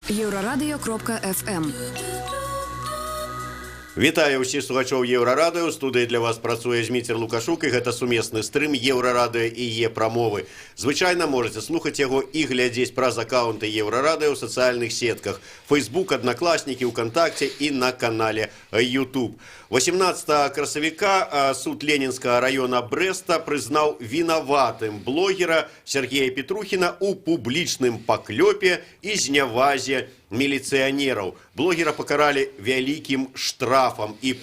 Еўрарадыё.фм. Вітаю ўсіх слухачоў Еўрарадыё. У студыі для вас працуе Зміцер Лукашук, і гэта сумесны стрым Еўрарадыё і Е-прамовы. Звычайна можаце слухаць яго і глядзець праз акаунты Еўрарадыё ў сацыяльных сетках: Facebook, Аднакласнікі, УКантакце і на канале YouTube. 18 красавіка суд Ленінскага района Брэста прызнаў вінаватым блогера Сергея Петрухіна ў публічным паклёпе і знявазе міліцыянераў. Блогера пакаралі вялікім штрафам і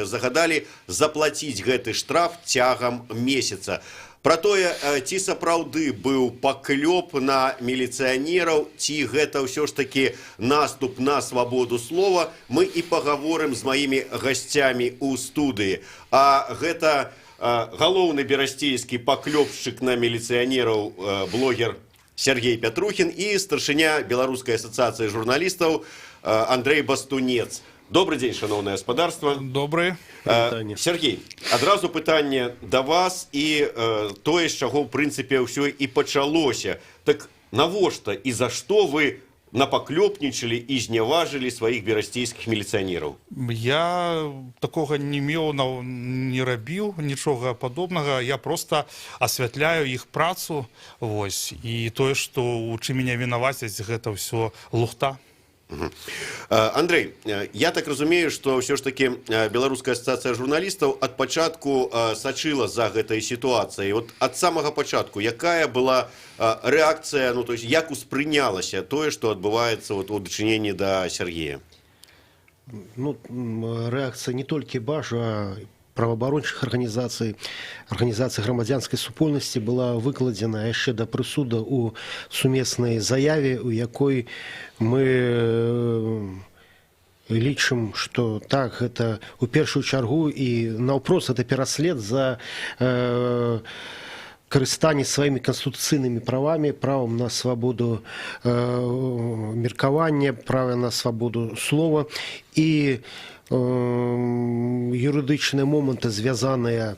загадалі заплаціць гэты штраф цягам месяца. Пра тое, ці сапраўды быў паклёп на міліцыянераў, ці гэта ўсё ж такі наступ на свабоду слова, мы і пагаворым з маімі гасцямі ў студыі. А гэта галоўны берасцейскі паклёпшчык на міліцыянераў, блогер Сергей Пятрухін і старшыня Беларускай асацыяцыі журналістаў Андрей Бастунец. Добры дзень, шаноўнае гаспадарства. Добрый. Сергей, адразу пытанне да вас і тое, з чаго ў прынцыпе ўсё і пачалося. Так навошта і за што вы напаклёпнічалі і зняважылі сваіх берасцейскіх міліцыянераў? Я такога не меў, не рабіў нічога падобнага. Я просто асвятляю іх працу. Вось. І тое, што у чым меня вінавацяць, гэта ўсё лухта. Андрей, я так разумею, што ўсё ж такі Беларуская асацыяцыя журналістаў ад пачатку сачыла за гэтай сітуацыяй. Вот ад самага пачатку якая была рэакцыя, ну, то есть як успрынялася тое, што адбываецца вот у дачыненні да Сергея? Ну, рэакцыя не толькі БАЖу, а праваабарончых арганізацый, арганізацый грамадзянскай супольнасці была выкладзена яшчэ да прысуда ў сумеснай заяве, у якой мы лічым, што так, гэта у першую чаргу і наўпрост это пераслед за карыстанне сваімі канстытуцыйнымі правамі, правам на свабоду меркавання, права на свабоду слова, і юрыдычныя моманты, звязаныя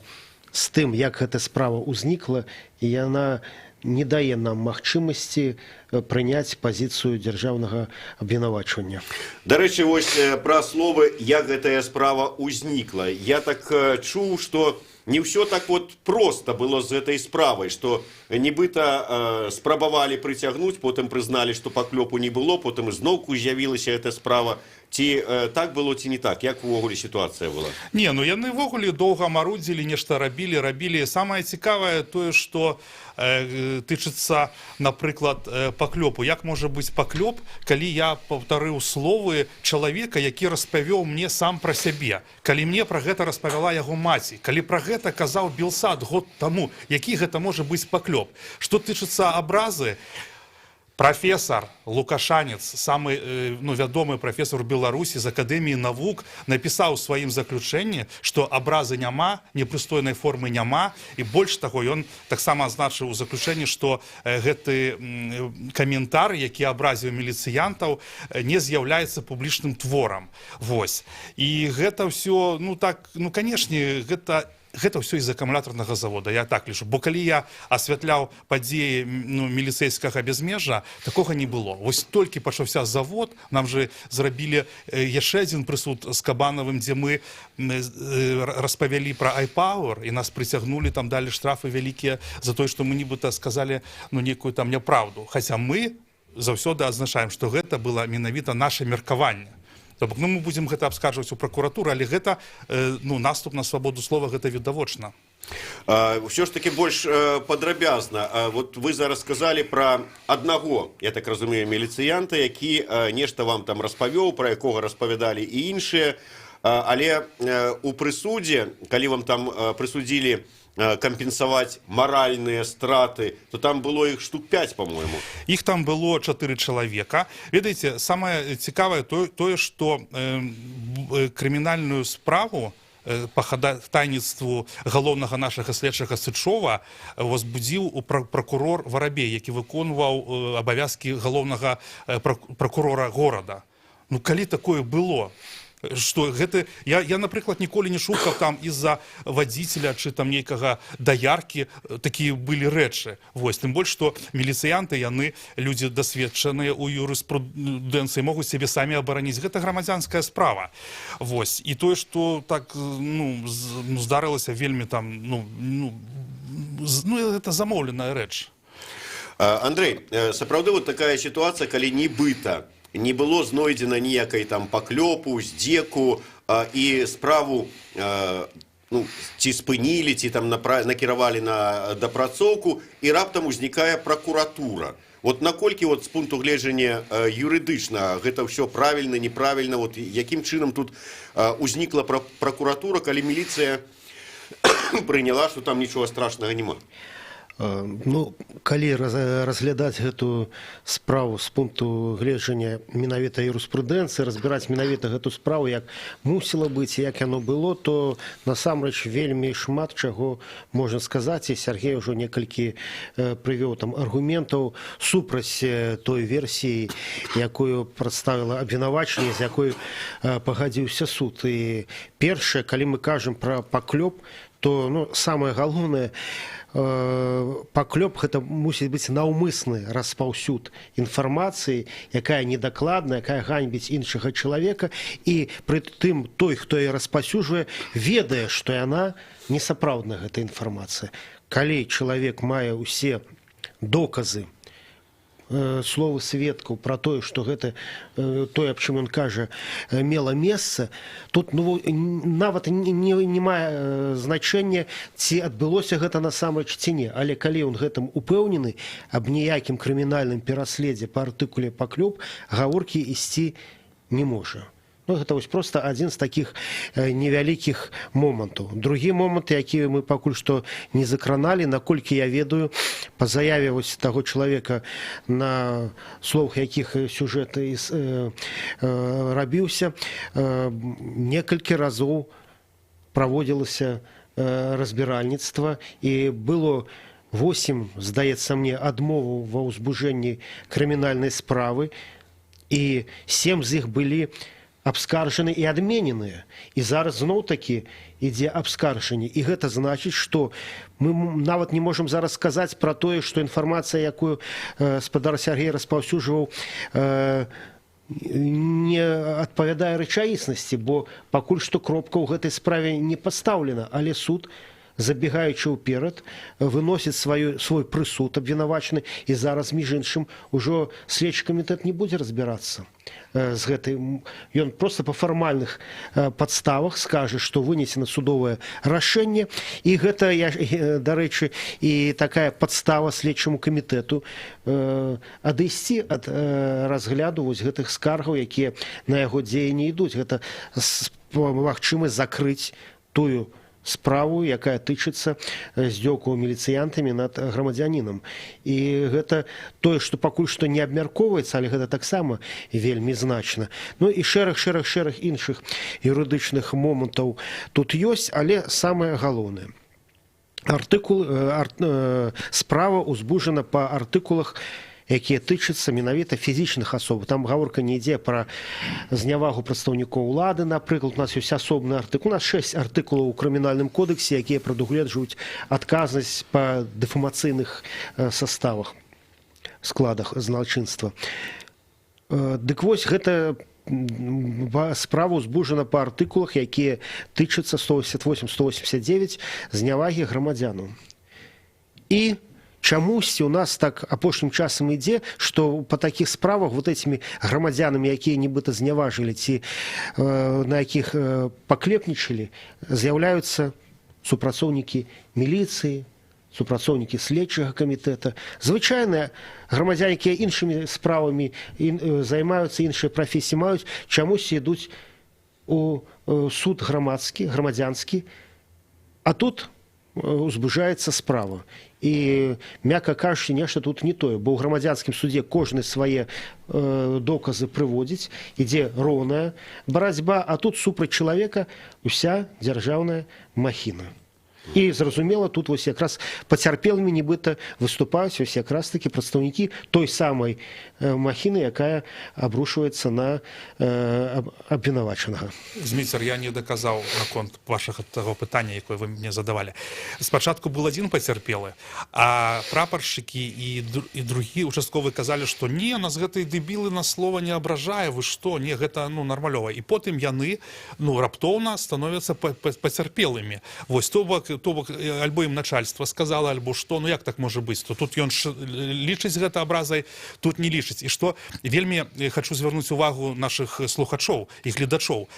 з тым, як гэта справа ўзнікла, і яна не дае нам магчымасці прыняць пазіцыю дзяржаўнага абвінавачвання. Дарэчы, вось пра словы, як гэтая справа ўзнікла. Я так чуў, што не ўсё так вот просто было з гэтай справай, што нібыта спрабавалі прыцягнуць, потым прызналі, што паклёпу не было, потым ізноўку з'явілася эта справа. Ці так было, ці не так? Як увогуле сітуацыя была? Не, ну яны ўвогуле доўга марудзілі, нешта рабілі, рабілі. Самае цікавае тое, што тычыцца, напрыклад, паклёпу. Як можа быць паклёп, калі я паўтарыў словы чалавека, які распавёў мне сам пра сябе, калі мне пра гэта распавяла яго маці, калі пра гэта казаў Белсад год таму, які гэта можа быць паклёп? Што тычыцца абразы, прафесар Лукашанец, самы ну, вядомы прафесар Беларусі з Акадэміі навук, напісаў у сваім заключэнні, што абразы няма, непрыстойнай формы няма, і больш таго, ён таксама адзначыў у заключэнні, што гэты каментар, які абразіў міліцыянтаў, не з'яўляецца публічным творам. Вось. І гэта ўсё, ну так, ну канешне, гэта ўсё з акумулятарнага завода, я так лічу, бо калі я асвятляў падзеі ну, міліцэйскага бязмежжа, такога не было. Вось толькі пачаўся завод, нам же зрабілі яшчэ адзін прысуд з Кабанавым, дзе мы распавялі пра iPower, і нас прыцягнулі, там далі штрафы вялікія за тое, што мы нібыта сказалі, ну, некую там няпраўду, хаця мы заўсёды адзначаем, што гэта было менавіта наше меркаванне. То бок, ну, мы будзем гэта абскарджваць у пракуратуру, але гэта ну, наступ на свабоду слова, гэта відавочна. Ўсё ж таки больш падрабязна. Вот вы зараз сказалі пра аднаго, я так разумею, міліцыянта, які нешта вам там распавёў, пра якога распавядалі і іншыя. Але у прысудзе, калі вам там прысудзілі кампенсаваць маральныя страты, то там было іх штук 5, по-моему. Іх там было чатыры чалавека. Ведаеце, самае цікавае тое, што крымінальную справу по хадайніцтву галоўнага нашага следчага Сычова возбудзіў у пракурор Варабей, які выконваў абавязкі галоўнага пракурора горада. Ну калі такое было? Что гэта я, напрыклад, ніколі не чуў, каб там из-за водителя чы там нейкага даяркі такія былі рэчы. Вось, тым больш што міліцыянты, яны людзі дасведчаныя ў юрыспрудэнцыі, могуць сябе самі абараніць. Гэта грамадзянская справа. Вось, і тое, што так ну, здарылася, вельмі там ну, это замоўленая рэч. Андрей, сапраўды вот такая сітуацыя, калі нібыта не было знойдзена ніякай там паклёпу, здзеку, і справу ну, ці спынілі, ці там накіравалі на дапрацоўку, і раптам узнікае пракуратура. Вот наколькі вот з пункту гледжання юрыдычна гэта ўсё правільна, неправільна, вот якім чынам тут узнікла пракуратура, калі міліцыя прыняла, што там нічога страшнага няма? Ну, калі разглядаць гэту справу з пункту гледжання менавіта юрыспрудэнцыі, разбіраць менавіта гэту справу, як мусіла быць, як яно было, то насамрэч вельмі шмат чаго можна сказаць, і Сяргей ўжо некалькі прывёў там аргументаў супраць той версіі, якую прадставіла абвінавачанне, з якой пагадзіўся суд. І першае, калі мы кажам пра паклёп, то, ну, самае галоўнае, паклёп — гэта мусіць быць наўмысны распаўсюд інфармацыі, якая недакладная, якая ганьбіць іншага чалавека, і пры тым той, хто яе распаўсюджвае, ведае, што яна несапраўдная, гэта інфармацыя. Калі чалавек мае ўсе доказы, словы сведкаў пра тое, што гэта тое, аб чым ён кажа, мела месца, тут, ну, нават не мае значэння, ці адбылося гэта насамрэч, ці не, але калі ён гэтым упэўнены, аб ніякім крымінальным пераследзе па артыкуле паклёп гаворкі ісці не можа. Ну, гэта вось проста адзін з такіх невялікіх момантаў. Другі момант, які мы пакуль што не закраналі: наколькі я ведаю, па заяве вось таго чалавека, на словах якіх сюжэт рабіўся, некалькі разоў праводзілася разбіральніцтва, і было 8, здаецца мне, адмоваў ва ўзбужэнні крымінальнай справы, і 7 з іх былі абскаржаны і адмененыя. І зараз зноў такі ідзе абскаржанне, і гэта значыць, што мы нават не можам зараз сказаць пра тое, што інфармацыя, якую спадар Сяргей распаўсюджваў, не адпавядае рэчаіснасці, бо пакуль што кропка ў гэтай справе не пастаўлена, але суд, забегаючы ўперад, выносіць свой прысуд абвінавачаны, і зараз, між іншым, ужо следчы камітэт не будзе разбірацца з гэтай, ён проста па фармальных падставах скажа, што вынесена судовае рашэнне, і гэта я, дарэчы, і такая падстава следчаму камітэту адысці ад разгляду вось гэтых скаргаў, якія на яго дзеянні ідуць. Гэта магчымасць закрыць тую справу, якая тычыцца здзёкаў міліцыянтамі над грамадзянінам. І гэта тое, што пакуль што не абмяркоўваецца, але гэта таксама вельмі значна. Ну і шэраг іншых юрыдычных момантаў тут ёсць, але самае галоўнае: артыкул справа ўзбужана па артыкулах, якія тычацца менавіта фізічных асоб. Там гаворка не ідзе пра знявагу прадстаўнікоў улады, напрыклад, у нас ёсць асобны артыкул. У нас шэсць артыкулаў у Крымінальным кодэксе, якія прадугледжваюць адказнасць па дэфамацыйных составах, складах злачынства. Дык вось, гэта справа ўзбужана па артыкулах, якія тычацца, 188, 189, знявагі грамадзяну. І чамусьці у нас так апошнім часам ідзе, што па такіх справах вот этими грамадзянамі, якія нібыта зняважылі ці на якіх паклепнічалі, з'яўляюцца супрацоўнікі міліцыі, супрацоўнікі следчага камітэта. Звычайныя грамадзяне, якія іншымі справамі займаюцца, іншыя прафесіі маюць, чамусьці ідуць у суд грамадскі, грамадзянскі, а тут узбужаецца справа. І, мякка кажучы, нешта тут не тое, бо ў грамадзянскім судзе кожны свае доказы прыводзіць, ідзе роўная барацьба, а тут супраць чалавека уся дзяржаўная махіна. І зразумела, тут вось якраз пацярпелымі нібыта выступаюць вось якраз такі прадстаўнікі той самай махіны, якая абрушваецца на абвінавачанага. Зміцер, я не даказаў наконт вашага таго пытання, якое вы мне задавалі. Спачатку был адзін пацярпелы, а прапаршчыкі і другі участковы казалі, што не, нас гэтыя дэбілы на слова не абражае, вы што, не, гэта, ну, нармалёва. І потым яны, ну, раптоўна становяцца пацярпелымі. Вось, то бок, альбо ім начальство сказала, альбо што, ну як так можа быць? То тут ён лічыць гэта абразай, тут не лічыць. І што вельмі хачу звярнуць увагу нашых слухачоў і гледачоў.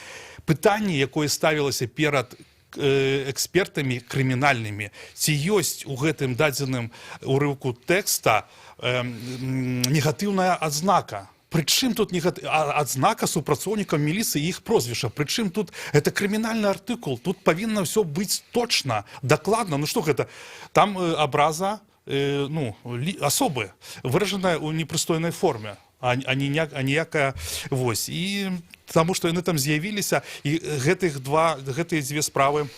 Пытанне, якое ставілася перад экспертамі крымінальнымі, ці ёсць у гэтым дадзеным урыўку тэкста негатыўная адзнака. Прычым тут адзнака супрацоўнікам міліцыі, іх прозвішча? Прычым тут это крымінальны артыкул? Тут павінна ўсё быць точна, дакладна. Ну што гэта там, абраза ну, асобы, выражаная ў непрыстойнай форме, а ніякая вось. І таму што яны там з'явіліся і гэтых два гэтыя дзве справы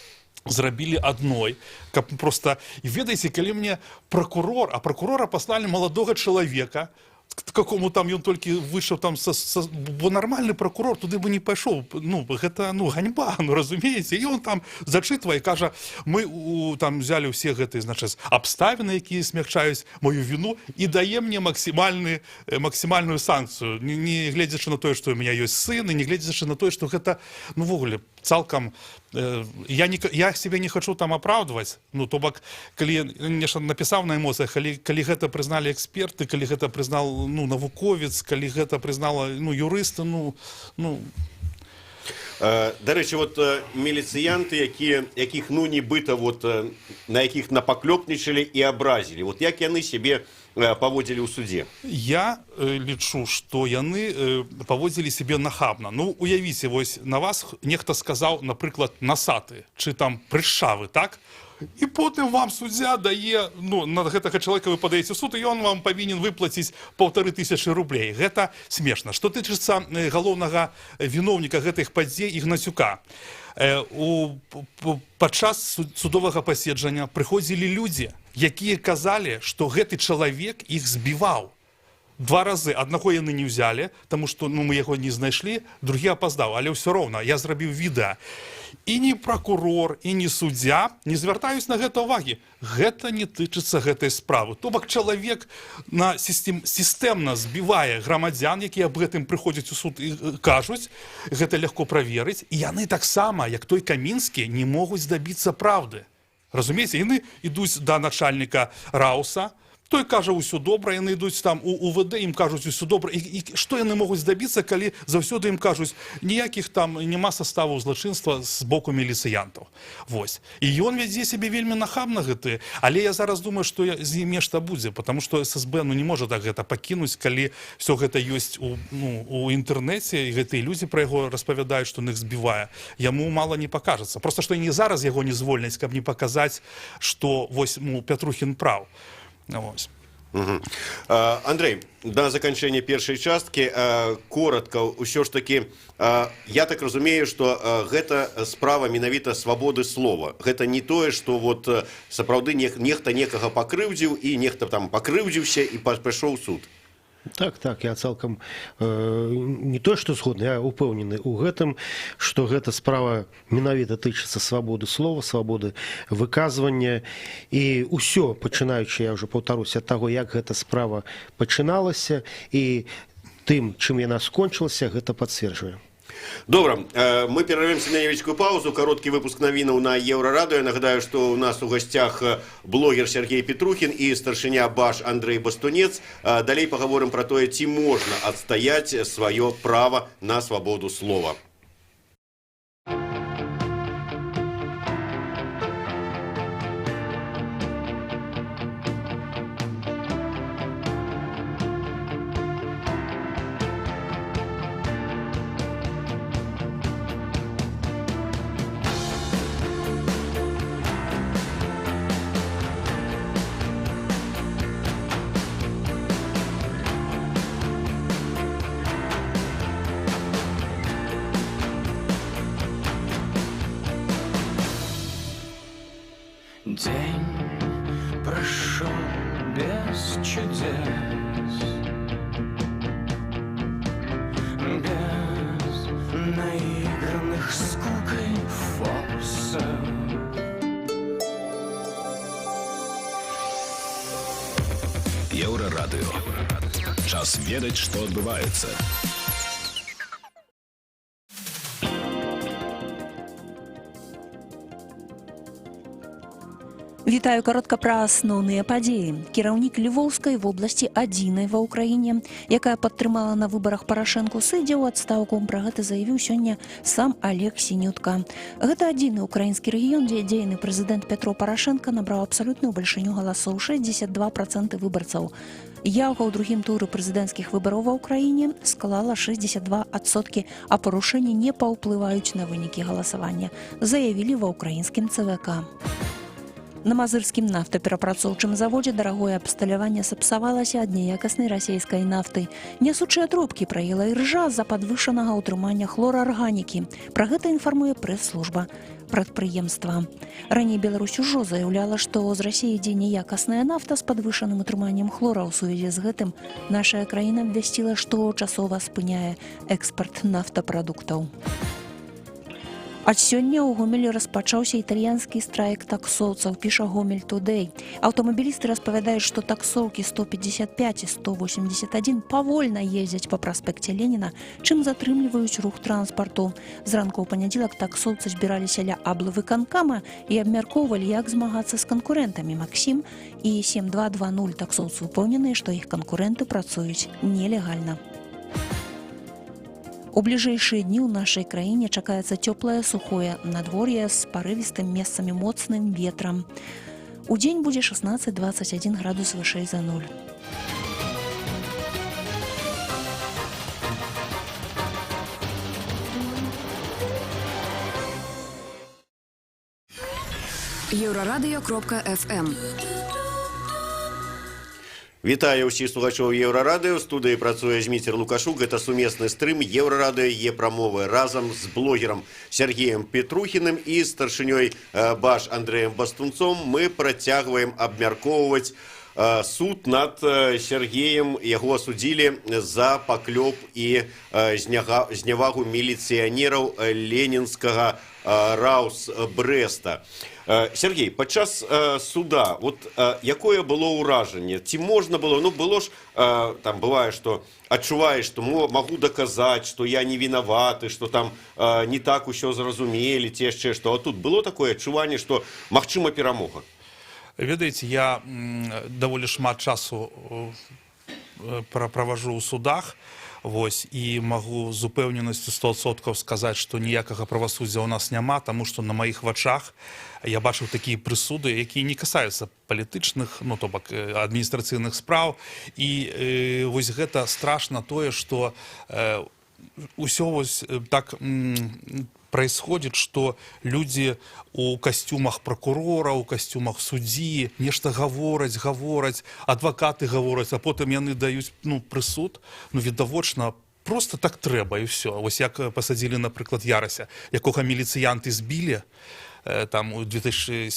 зрабілі адной, каб просто, і ведаеце, калі мне пракурор, а пракурора паслалі маладога чалавека, к какому там ён толькі выйшаў там бо нармальны пракурор туды бы не пайшоў, ну гэта, ну, ганьба, ну, разумееце. І он там зачытвае, кажа: мы там взяли ўсе гэтыя, значыць, абставіны, якія смягчаюць мою віну, і дае мне максімальную санкцыю, не гледзячы на тое, што у меня ёсць сын, і не гледзячы на тое, што гэта, ну, увогуле цалкам я себе не хочу там апраўдваць. Ну, то бок, калі нешта напісаў на эмоцыях, калі гэта прызналі эксперты, калі гэта прызнал, ну, навуковец, калі гэта прызнала, ну, юрысты, ну. Дарэчы, вот міліцыянты, якія, якіх, ну, нібыта вот на якіх напаклёпнічалі і абразілі, вот як яны сябе паводзілі ў судзе? Я лічу, што яны паводзілі сябе нахабна. Ну, уявіце, вось на вас нехта сказаў, напрыклад, насаты чы там прышчавы, так? І потым вам суддзя дае, ну, на гэтага чалавека вы падаеце ў суд, і ён вам павінен выплаціць 1500 рублей. Гэта смешна. Што тычыцца галоўнага віноўніка гэтых падзей Ігнацюка, падчас судовага паседжання прыходзілі людзі, якія казалі, што гэты чалавек іх збіваў два разы. Аднаго яны не ўзялі, таму што, ну, мы яго не знайшлі, другі апаздаў, але ўсё роўна я зрабіў відэа, і ні пракурор, і ні суддзя не звяртаюць на гэта ўвагі, гэта не тычыцца гэтай справы. То бок чалавек на сістэмна збівае грамадзян, якія аб гэтым прыходзяць у суд і кажуць, гэта лёгка праверыць, і яны таксама, як той Камінскі, не могуць дабіцца праўды, разумееце? Яны ідуць да начальніка РАУСа, той кажа: ўсё добра. Яны ідуць там у УВД, ім кажуць: усё добра. І што яны могуць дабіцца, калі заўсёды ім кажуць: ніякіх там няма саставаў злачынства з боку міліцыянтаў? Вось, і ён вядзе сябе вельмі нахабна гэты. Але я зараз думаю, што з ім нешта будзе, потому что ССБ, ну, не можа так гэта пакінуць, калі все гэта ёсць ну, у інтэрнэце, і гэтыя людзі пра яго распавядаюць, што он іх збівае. Яму мала не пакажацца. Просто што і не зараз яго не звольняць, каб не паказаць, што вось, ну, Пятрухін праў. Вось. Мгм. Андрей, на заканчэнне першай часткі коротко ўсё ж таки, я так разумею, што гэта справа менавіта свабоды слова. Гэта не тое, што вот сапраўды нехта некага пакрыўдзіў і нехта там пакрыўдзіўся і пайшоў у суд. Так, я цалкам не то што згодны, я упэўнены ў гэтым, што гэта справа менавіта тычыцца свабоды слова, свабоды выказвання, і ўсё, пачынаючы, я ўжо паўтаруся, ад таго, як гэта справа пачыналася, і тым, чым яна скончылася, гэта пацверджвае. Добра, мы перарвемся на невялічкую паузу, кароткі выпуск навінаў на Еўрарадыё. Я нагадаю, што ў нас у гасцях блогер Сергей Петрухін і старшыня БАЖ Андрей Бастунец. Далей пагаворым пра тое, ці можна адстаяць сваё права на свабоду слова. Хорошо без чудес, без наигранных скукой фокусов. Еўрарадыё. Час ведаць, што адбываецца. Вітаю, каротка пра асноўныя падзеі. Кіраўнік Львоўскай вобласці, адзінай ва Ўкраіне, якая падтрымала на выбарах Парашэнку, сыдзе ў адстаўку. Пра гэта заявіў сёння сам Алег Сінютка. Гэта адзіны ўкраінскі рэгіён, дзе дзейны прэзідэнт Пятро Парашэнка набраў абсалютную бальшыню галасоў, 62% выбарцаў. Яўка ў другім туры прэзідэнцкіх выбараў ва Ўкраіне склала 62%, а парушэнні не паўплываюць на вынікі галасавання, заявілі ва ўкраінскім ЦВК. На Мазырскім нафтаперапрацоўчым заводзе дарагое абсталяванне сапсавалася ад неякаснай расійскай нафты. Нясучыя трубкі праела іржа з-за падвышанага ўтрымання хлораарганікі. Пра гэта інфармуе прэс-служба прадпрыемства. Раней Беларусь ужо заяўляла, што з Расіі ідзе неякасная нафта з падвышаным утрыманнем хлора. У сувязі з гэтым нашая краіна абвясціла, што часова спыняе экспарт нафтапрадуктаў. Ад сёння ў Гомелі распачаўся італьянскі страйк таксоўцаў, піша Гомель Тудэй. Аўтамабілісты распавядаюць, што таксоўкі 155 і 181 павольна ездзяць па праспекце Леніна, чым затрымліваюць рух транспарту. Зранку ў панядзелак таксоўцы збіраліся ля аблвыканкама і абмяркоўвалі, як змагацца з канкурэнтамі Максім і 7220. Таксоўцы упэўненыя, што іх канкурэнты працуюць нелегальна. У бліжэйшыя дні ў нашай краіне чакаецца цёплае сухое надвор'е з парывістым, месцамі моцным ветрам. Удзень будзе 16-21 градус вышэй за нуль. Еўрарадыё.фм. Вітаю ўсіх слухачоў Еўрарадыё. У студыі працуе Зміцер Лукашук. Гэта сумесны стрым Еўрарадыё е прамовы разам з блогерам Сергеем Петрухіным і старшынёй БАЖ Андрэем Бастунцом. Мы працягваем абмяркоўваць суд над Сергеем. Яго асудзілі за паклёп і знявагу міліцыянераў ленінскага РАУС Брэста. Сергей, падчас суда вот якое было ўражанне? Ці можна было, ну, было ж там бывае, што адчуваеш, што магу даказаць, што я не вінаваты, што там не так усё зразумелі, ці яшчэ што. А тут было такое адчуванне, што магчыма перамога? Ведаеце, я даволі шмат часу праважу ў судах, вось, і магу з упэўненасцю 100% сказаць, што ніякага правасуддзя ў нас няма, таму што на маіх вачах я бачыў такія прысуды, якія не касаюцца палітычных, ну, то бок адміністрацыйных спраў. І вось гэта страшна тое, што ўсё вось так происходит, что люди у касцюмах прокурора, у касцюмах суддзі нешта гавораць, гавораць, адвакаты гавораць, а потым яны даюць, ну, прысуд, ну, відавочна, просто так трэба, і ўсё. Вось як пасадзілі, напрыклад, Ярася, якога міліцыянты збілі, там у 2017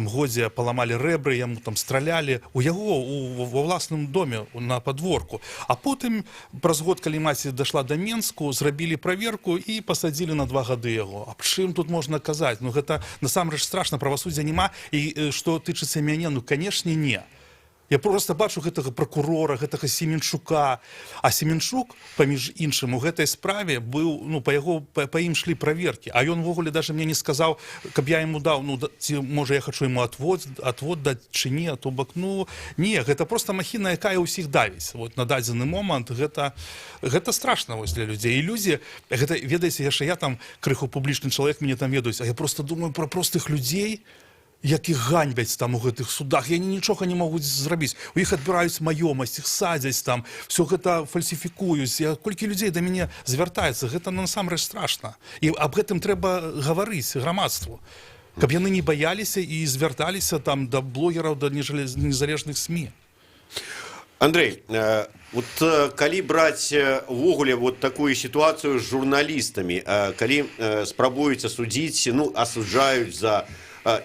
годзе, паламалі рэбры, яму там стралялі у яго ва ўласным доме на падворку. А потым праз год, калі маці дайшла да Менску, зрабілі праверку і пасадзілі на 2 гады яго. Аб чым тут можна казаць? Ну, гэта насамрэч страшна, правасуддзя няма. І што тычыцца мяне, ну, канешне, не. Я просто бачу гэтага прокурора, гэтага Семенчука. А Семенчук, паміж іншым, у гэтай справе быў, ну, па ім шлі праверкі. А ён увогуле даже мне не сказаў, каб я яму даў, ну, ці можа я хачу яму отвод даць ці не, то бок, ну, не, гэта просто махіна, якая ўсіх давіць. Вот на дадзены момант гэта страшна вось для людзей. І людзі, гэта, ведаеце, яшчэ я там крыху публічны чалавек, мяне там ведаюць, а я просто думаю пра простых людзей, якіх ганьбяць там у гэтых судах, яны нічога не могуць зрабіць, у іх адбіраюць маёмасць, іх садзяць там, все гэта фальсіфікуюць. Я, колькі людзей да мяне звяртаецца, гэта насамрэч страшна, і аб гэтым трэба гаварыць грамадству, каб яны не баяліся і звярталіся там да блогераў, да незалежных СМІ. Андрей, вот калі браць увогуле вот такую сітуацыю з журналістамі, калі спрабуюць асудзіць, ну, асуджаюць за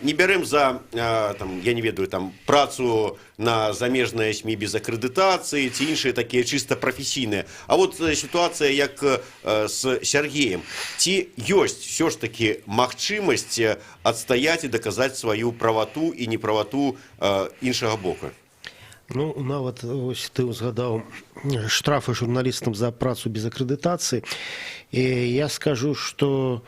Не бярэм за там, я не ведаю, там, працу на замежныя СМІ без акрэдытацыі ці іншыя такія чыста прафесійныя. А вот сітуацыя як з Сяргеем. Ці ёсць усё ж такі магчымасць адстаяць і даказаць сваю правату і неправату іншага боку? Ну, нават ось ты ўзгадаў штрафы журналістам за працу без акрэдытацыі. І я скажу, што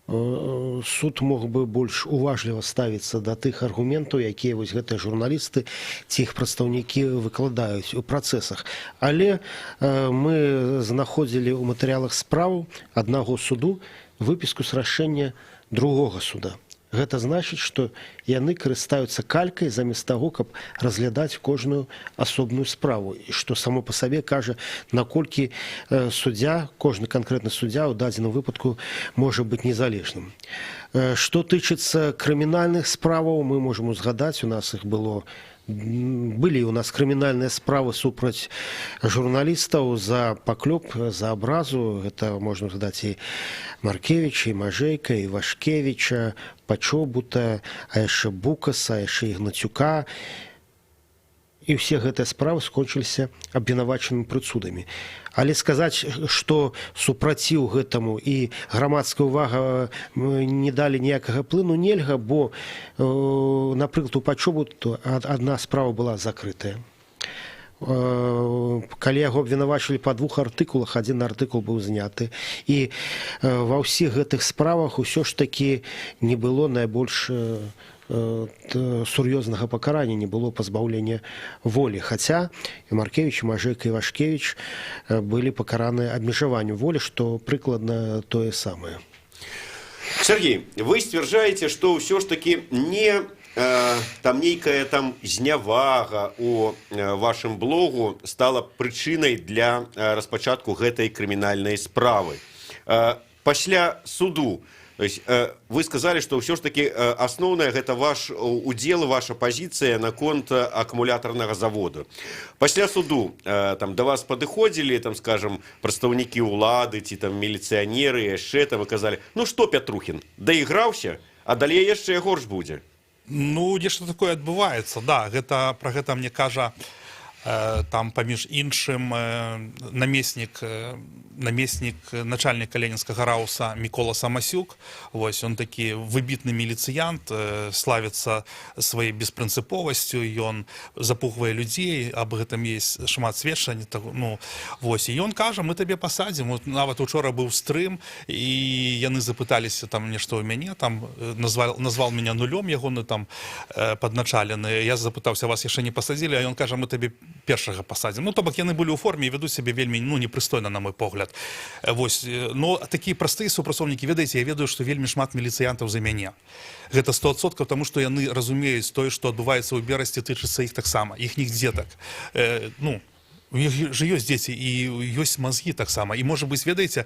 суд мог бы больш уважліва ставіцца да тых аргументаў, якія вось гэтыя журналісты ці іх прадстаўнікі выкладаюць у працэсах. Але мы знаходзілі ў матэрыялах справу аднаго суду выпіску з рашэння другога суда. Гэта значыць, што яны карыстаюцца калькай замест таго, каб разглядаць кожную асобную справу, і што само па сабе кажа, наколькі суддзя, кожны канкрэтны суддзя ў дадзеным выпадку можа быць незалежным. Што тычыцца крымінальных справаў, мы можам узгадаць, у нас іх было былі у нас крымінальныя справы супраць журналістаў за паклёп, за абразу. Гэта можна згадаць і Маркевіча, і Мажэйка, і Вашкевіча, Пачобута, а яшчэ Букаса, яшчэ Ігнацюка. І ўсе гэтыя справы скончыліся абвінавачанымі прысудамі. Але сказаць, што супраціў гэтаму і грамадская ўвага не далі ніякага плыну, нельга, бо, напрыклад, у Пачобуту адна справа была закрытая. Калі яго абвінавачвалі па двух артыкулах, адзін артыкул быў зняты. І ва ўсіх гэтых справах усё ж такі не было найбольш сур'ёзнага пакарання, не было пазбаўлення волі. Хаця і Маркевіч, і Мажэйка, і Вашкевіч былі пакараны абмежаваннем волі, што прыкладна тое самае. Сяргей, вы сцвярджаеце, што ўсё ж такі не там нейкая там знявага у вашым блогу стала прычынай для распачатку гэтай крымінальнай справы. Пасля суду, то есть, вы сказалі, што ўсё ж такі асноўнае гэта ваш удзел, ваша пазіцыя наконт акумулятарнага заводу. Пасля суду там да вас падыходзілі, там, скажем, прадстаўнікі ўлады ці там міліцыянеры яшчэ там і казалі: «Ну што, Пятрухін, дайграўся, а далей яшчэ горш будзе»? Ну, нешта такое адбываецца, да. Гэта пра гэта мне кажа там, паміж іншым, намеснік начальніка Ленінскага РАУСа Мікола Самасюк. Вось он такі выбітны міліцыянт, славіцца сваёй беспрынцыповасцю, ён запугвае людзей, аб гэтым есть шмат сведчанняў таго. Ну вось, і ён кажа: «Мы табе пасадзім». Вот нават учора быў стрым, і яны запыталіся там нешта ў мяне, там назвал меня нулём ягоны там падначалены. Я запытаўся: «Вас яшчэ не пасадзілі?» А ён кажа: «Мы табе першага пасадзім». Ну, то бок яны былі ў форме і вядуць сябе вельмі, ну, непрыстойна, на мой погляд. Вось, но такія простыя супрацоўнікі, ведаеце, я ведаю, што вельмі шмат міліцыянтаў за мяне, гэта 100%, таму што яны разумеюць: тое, што адбываецца ў Берасці, тычыцца іх таксама, іхніх дзетак. Ну, у іх же ёсць дзеці і ёсць мазгі таксама. І, можа быць, ведаеце,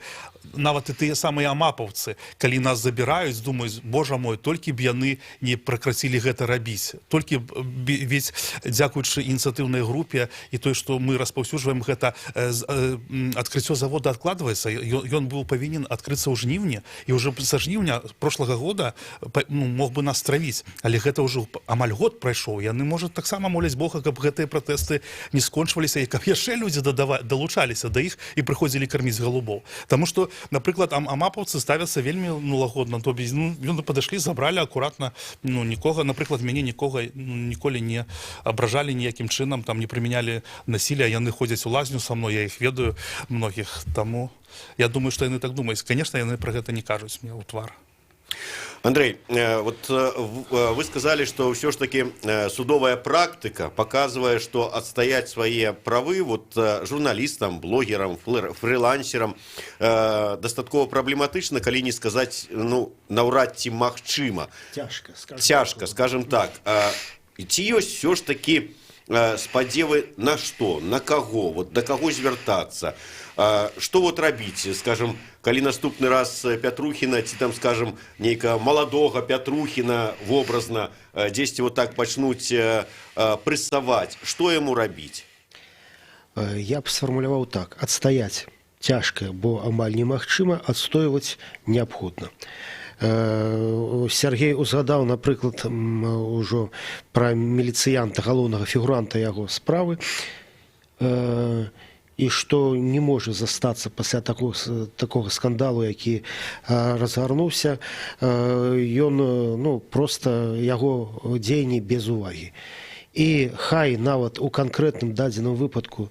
нават і тыя самыя амапаўцы, калі нас забіраюць, думаюць: «Божа мой, толькі б яны не прекратили гэта рабіць, толькі б ведь дзякуючы ініцыятыўнай групе і той, што мы распаўсюджваем гэта, адкрыццё завода адкладваецца». Ён быў павінен адкрыцца ў жніўні, і уже са жніўня прошлого года ну, мог бы нас травіць, але гэта ўжо амаль год прайшоў. Яны, можа, таксама моляць Бога, каб гэтыя пратэсты не скончваліся і каб яшчэ людзі далучаліся да іх і прыходзілі карміць галубоў. Таму што, напрыклад, амапаўцы ставяцца вельмі, ну, лагодна, то без, ну, ён падышлі, забралі акуратна. Ну, нікога, напрыклад, мяне нікога, ну, ніколі не абражалі ніякім чынам, там не прымянялі насилля. Яны ходзяць у лазню са мной, я іх ведаю многіх, таму я думаю, што яны так думаюць. Конечно, яны пра гэта не кажуць мне ў твар. Андрей, вот вы сказали, что все ж таки судовая практика показывает, что отстоять свои правы вот журналистам, блогерам, фрилансерам дастаткова праблематычна, калі не сказаць, ну, наўрад ці магчыма. Цяжка, скажем. Цяжка, скажем так. Ці ёсць все ж таки спадзевы на што, на каго, вот да каго звяртацца, што вот рабіць, скажем, калі наступны раз Пятрухіна ці там, скажем, нейкага маладога Пятрухіна вобразна дзесьці вот так пачнуць прэсаваць, што яму рабіць? Я б сфармуляваў так: адстаяць цяжка, бо амаль немагчыма, адстойваць неабходна. Сяргей узгадаў, напрыклад, ужо пра міліцыянта, галоўнага фігуранта яго справы, і што не можа застацца пасля такога скандалу, які разгарнуўся, ён ну, просто яго дзеянні без увагі. І хай нават у канкрэтным дадзеным выпадку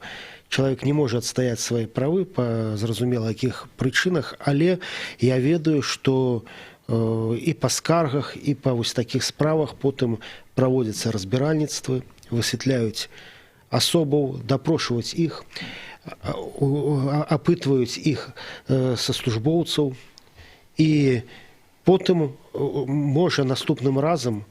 чалавек не можа адстаяць свае правы па зразумела якіх прычынах, але я ведаю, што і па скаргах, і па вось такіх справах потым праводзяцца разбіральніцтвы, высвятляюць асобаў, дапрошваюць іх, апытваюць іх саслужбоўцаў, і потым можа, наступным разам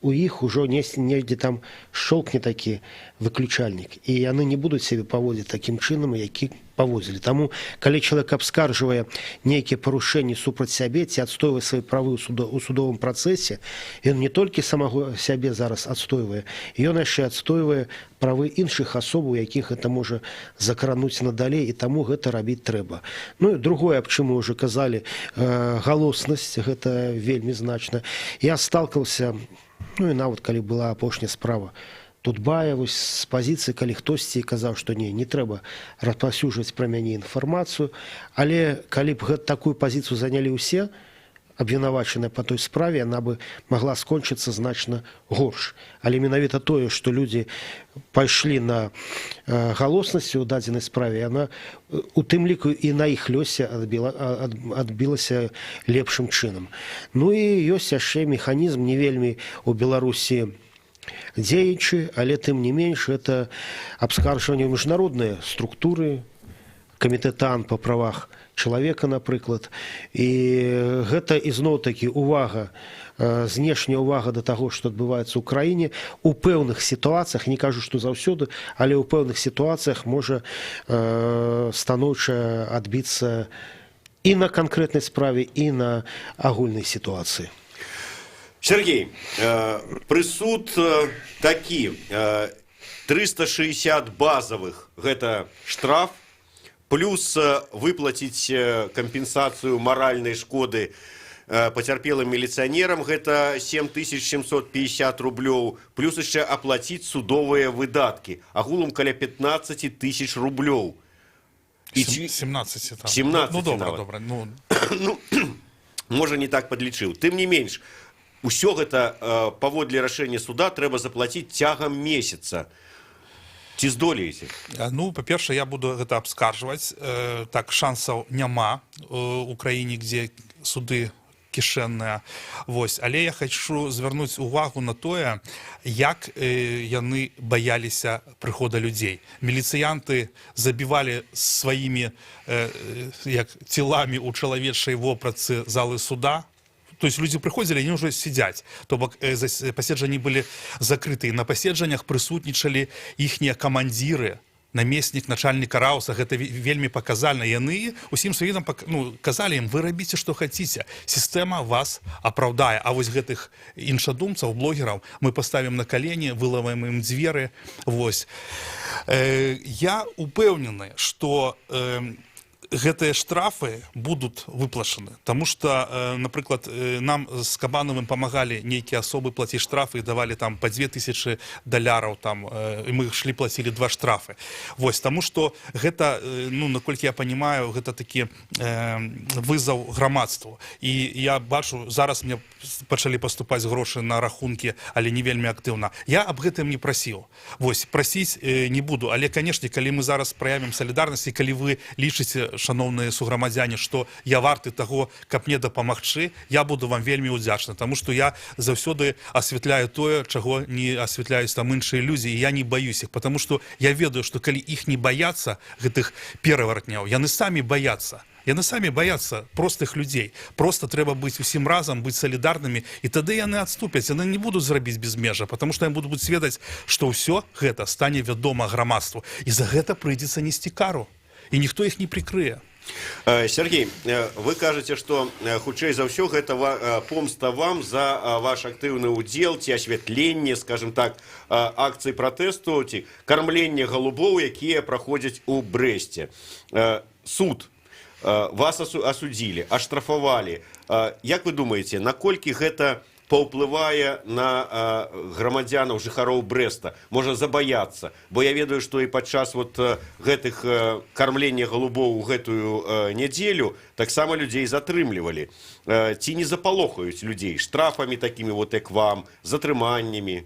у іх ужо недзе там шчолкне такі выключальнік, і яны не будуць сябе паводзіць такім чынам, які паводзілі. Таму калі чалавек абскаржвае нейкія парушэнні супраць сябе ці адстойвае свае правы ў судовым працэсе, ён не толькі самога сябе зараз адстойвае, ён яшчэ адстойвае правы іншых асобаў, якіх гэта можа закрануць надалей, і таму гэта рабіць трэба. Ну і другое, аб чым мы уже казалі, галоснасць, гэта вельмі значна. Я сталкаўся, ну і нават калі была апошняя справа Тутбая, вось з пазіцыі, калі хтосьці казаў, што не трэба распаўсюджваць пра мяне інфармацыю, але калі б такую пазіцыю занялі ўсе абвінавачаныя па той справе, яна бы магла скончыцца значна горш. Але менавіта тое, што людзі пайшлі на галоснасці ў дадзенай справе, яна у тым ліку і на іх лёсе адбілася лепшым чынам. Ну і ёсць яшчэ механізм, не вельмі у Беларусі дзеючы, але тым не менш, это абскарджванне ў міжнародныя структуры, Камітэт ААН па правах чалавека, напрыклад. І гэта ізноў-такі увага, знешняя увага да таго, што адбываецца ў краіне, у пэўных сітуацыях, не кажу, што заўсёды, але ў пэўных сітуацыях можа станоўча адбіцца і на канкрэтнай справе, і на агульнай сітуацыі. Сяргей, прысуд такі: 360 базовых, гэта штраф, плюс выплаціць кампенсацыю маральнай шкоды пацярпелым міліцыянерам, гэта 7750 рублёў, плюс яшчэ аплаціць судовыя выдаткі, агулам каля 15 тысяч рублёў. І 17 там. 17 Ну, добра, нават. Добра. Ну, Ну, можа, не так падлічыў. Тым не менш, усё гэта паводле рашэння суда трэба заплаціць цягам месяца. Ці здолееце? Ну, па-першае, я буду гэта абскаржваць. Так, шансаў няма у краіне, дзе суды кішэнныя. Вось. Але я хачу звярнуць увагу на тое, як яны баяліся прыхода людзей. Міліцыянты забівалі сваімі як целамі ў чалавечай вопратцы залы суда. То есть люди прыходзілі, они уже сядзяць. То бок паседжанні былі закрытыя. На паседжаннях прысутнічалі іхнія камандзіры, намеснік начальніка РАУСа. Гэта вельмі паказальна. Яны усім сваім, ну, казалі ім: «Вы рабіце, што хаціце, сістэма вас апраўдае, а вось гэтых іншадумцаў, блогераў мы паставім на калені, вылаваем ім дзверы». Вось, я упэўнены, што гэтыя штрафы будут выплачаны, потому что, напрыклад, нам з Кабанавым памагалі нейкія асобы плаціць штрафы і давалі там по 2000 даляраў там, і мы шлі, плацілі два штрафы. Вось, таму что гэта, ну, наколькі я понимаю, гэта такі вызаў грамадству. І я бачу, зараз мне пачалі паступаць грошы на рахункі, але не вельмі актыўна. Я аб гэтым не прасіў. Вось, прасіць не буду, але, канешне, калі мы зараз праявім салідарнасць і калі вы лічыце, шаноўныя суграмадзяне, што я варты таго, каб мне дапамагчы, я буду вам вельмі ўдзячны, таму што я заўсёды асвятляю тое, чаго не асвятляюць там іншыя людзі, і я не баюсь іх, потому что я ведаю, што калі іх не баяцца, гэтых перавартняў, яны самі баяцца. Яны самі баяцца простых людзей. Просто трэба быць усім разам, быць салідарнымі, і тады яны адступяць, яны не будуць зрабіць без межа, потому что яны будуць ведаць, што ўсё гэта стане вядома грамадству. І за гэта прыйдзецца несці кару. І ніхто іх не прыкрые. Сяргей, вы кажаце, што хутчэй за ўсё гэта помста вам за ваш актыўны ўдзел ці асвятленне, скажем так, акцыі пратэсту ці кармлення галубоў, якія праходзяць у Брэсце. Суд Вас асудзілі, аштрафавалі. Як вы думаеце, наколькі гэта паўплывае на грамадзянаў, жыхароў Брэста? Можа, забаяцца? Бо я ведаю, што і падчас вот гэтых кармлення галубоў у гэтую нядзелю таксама людзей затрымлівалі. Ці не запалохаюць людзей штрафамі такімі вот, як вам, затрыманнямі?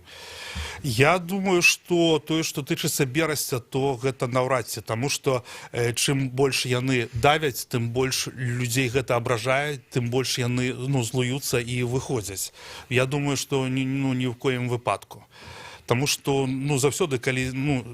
Я думаю, что тое, што тычыцца Берасця, то гэта наўрад ці, таму што чым больш яны давяць, тым больш людзей гэта абражае, тым больш яны, ну, злуюцца і выходзяць. Я думаю, што ні, ну, ні в коем выпадку. Таму што, ну, заўсёды, калі, ну,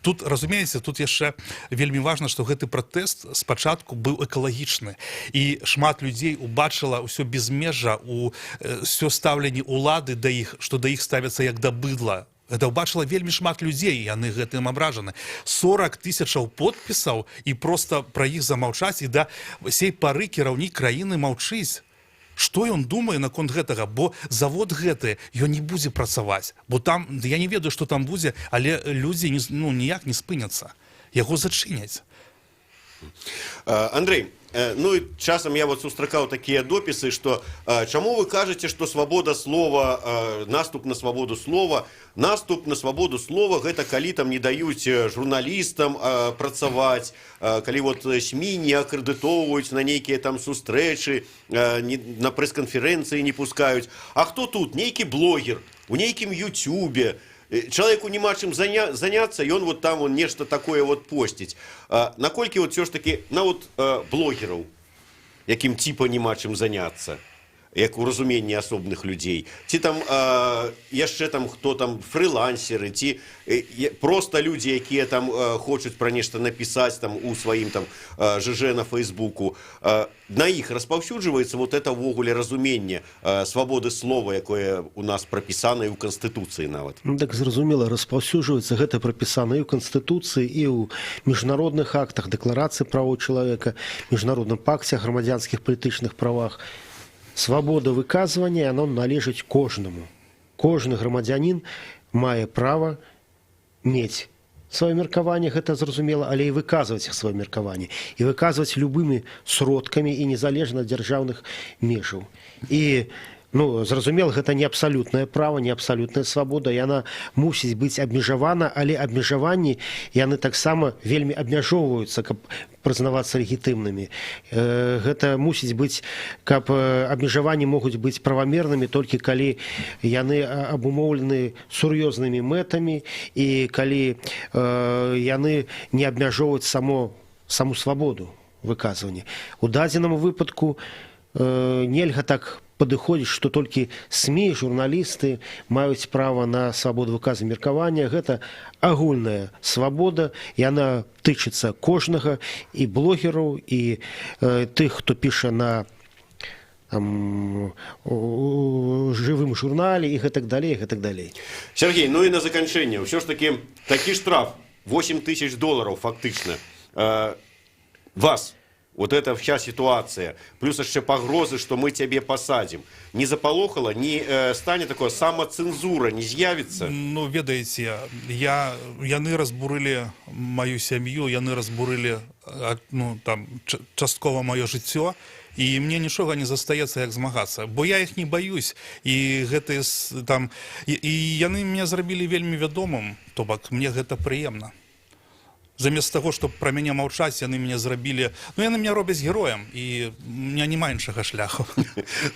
тут, разумееце, тут яшчэ вельмі важна, што гэты пратэст спачатку быў экалагічны, і шмат людзей убачыла ўсё безмежжа у ўсё стаўленне улады да іх, што да іх ставяцца як да быдла. Гэта ўбачыла вельмі шмат людзей, яны гэтым абражаны. 40 тысячаў подпісаў, і просто пра іх замаўчаць, і да сей пары кіраўнік краіны маўчыць. Што ён думае наконт гэтага? Бо завод гэты, ён не будзе працаваць, бо там, я не ведаю, што там будзе, але людзі не, ну, ніяк не спыняцца, яго зачыняць. Андрей, ну і часам я вот сустракаў такія допісы, што чаму вы кажаце, што свабода слова, наступ на свабоду слова? Наступ на свабоду слова — гэта калі там не даюць журналістам працаваць, калі вот СМІ не акрэдытоўваюць на нейкія там сустрэчы, не, на прэс-канферэнцыі не пускаюць. А хто тут? Нейкі блогер у нейкім Ютубе, чалавеку няма чым заняцца, ён вот там он нешта такое вот посціць. Наколькі вот все ж таки на вот блогераў, якім типа няма чым заняцца, як у разуменні асобных людзей, ці там яшчэ там хто там, фрылансеры, ці просто людзі, якія там хочуць пра нешта напісаць там у сваім там ЖЖ на Фейсбуку, на іх распаўсюджваецца вот это ўвогуле разуменне свабоды слова, якое у нас прапісана і ў Канстытуцыі нават? Ну, так, зразумела, распаўсюджваецца. Гэта прапісана і ў Канстытуцыі, і ў міжнародных актах, Дэкларацыі правоў чалавека, Міжнародным пакце грамадзянскіх палітычных правах. Свабода выказвання, оно належыць кожнаму. Кожны грамадзянін мае права мець сваё меркаванне, гэта зразумела, але і выказваць іх сваё меркаванне, і выказваць любымі сродкамі і незалежна ад дзяржаўных межаў. І, ну, зразумела, гэта не абсалютнае права, не абсалютная свабода, яна мусіць быць абмежавана, але абмежаванні яны таксама вельмі абмяжоўваюцца, каб прызнавацца легітымнымі. Гэта мусіць быць, каб абмежаванні могуць быць правамернымі, толькі калі яны абумоўлены сур'ёзнымі мэтамі і калі яны не абмяжоўваюць саму свабоду выказвання. У дадзеным выпадку нельга так падыходзіць, што толькі СМІ, журналісты маюць права на свабоду выказа меркавання. Гэта агульная свабода, яна тычыцца кожнага, і блогераў, і тых, хто піша на там, у жывым журнале, і гэтак далей, гэтак далей. Сергей, ну і на заканчэнне, ўсё ж таки такі штраф 8 тысяч долараў фактычна. Вас вот эта вся ситуация, плюс яшчэ пагрозы, что мы цябе посадим, не запалохала, не стане такое, самацэнзура не з'явіцца? Ну, ведаеце, яны разбурылі маю сям'ю, яны разбурылі, ну, там часткова маё жыццё, і мне нічога не застаецца, як змагацца, бо я іх не баюсь. І гэты там і яны меня зрабілі вельмі вядомым, то бок мне гэта прыемна. Замест таго, чтоб пра мяне маўчаць, яны мяне зрабілі, ну, яны меня робяць героем, і у меня няма іншага шляху.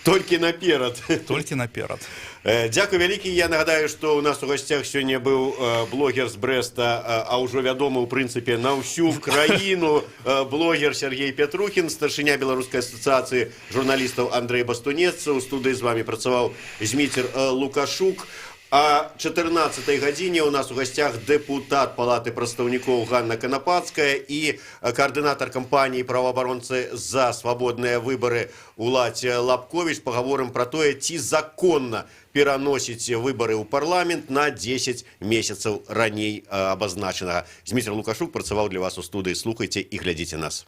Толькі наперад. Толькі наперад. Дзякуй вялікі. Я нагадаю, што ў нас у гасцях сёння быў блогер з Брэста, а ўжо вядомы ў прынцыпе на ўсю краіну блогер Сергей Пятрухін, старшыня Беларускай асацыяцыі журналістаў Андрей Бастунец. У студыі з вами працаваў Зміцер Лукашук. А 14 гадзіне у нас у гасцях дэпутат Палаты прадстаўнікоў Ганна Канапацкая і каардынатар кампаніі «Праваабаронцы за свабодныя выбары» Уладзь Лабковіч. Пагаворым пра тое, ці законна пераносіць выбары ў парламент на 10 месяцаў раней абазначанага. Зміцер Лукашук працаваў для вас у студыі. Слухайце і глядзіце нас.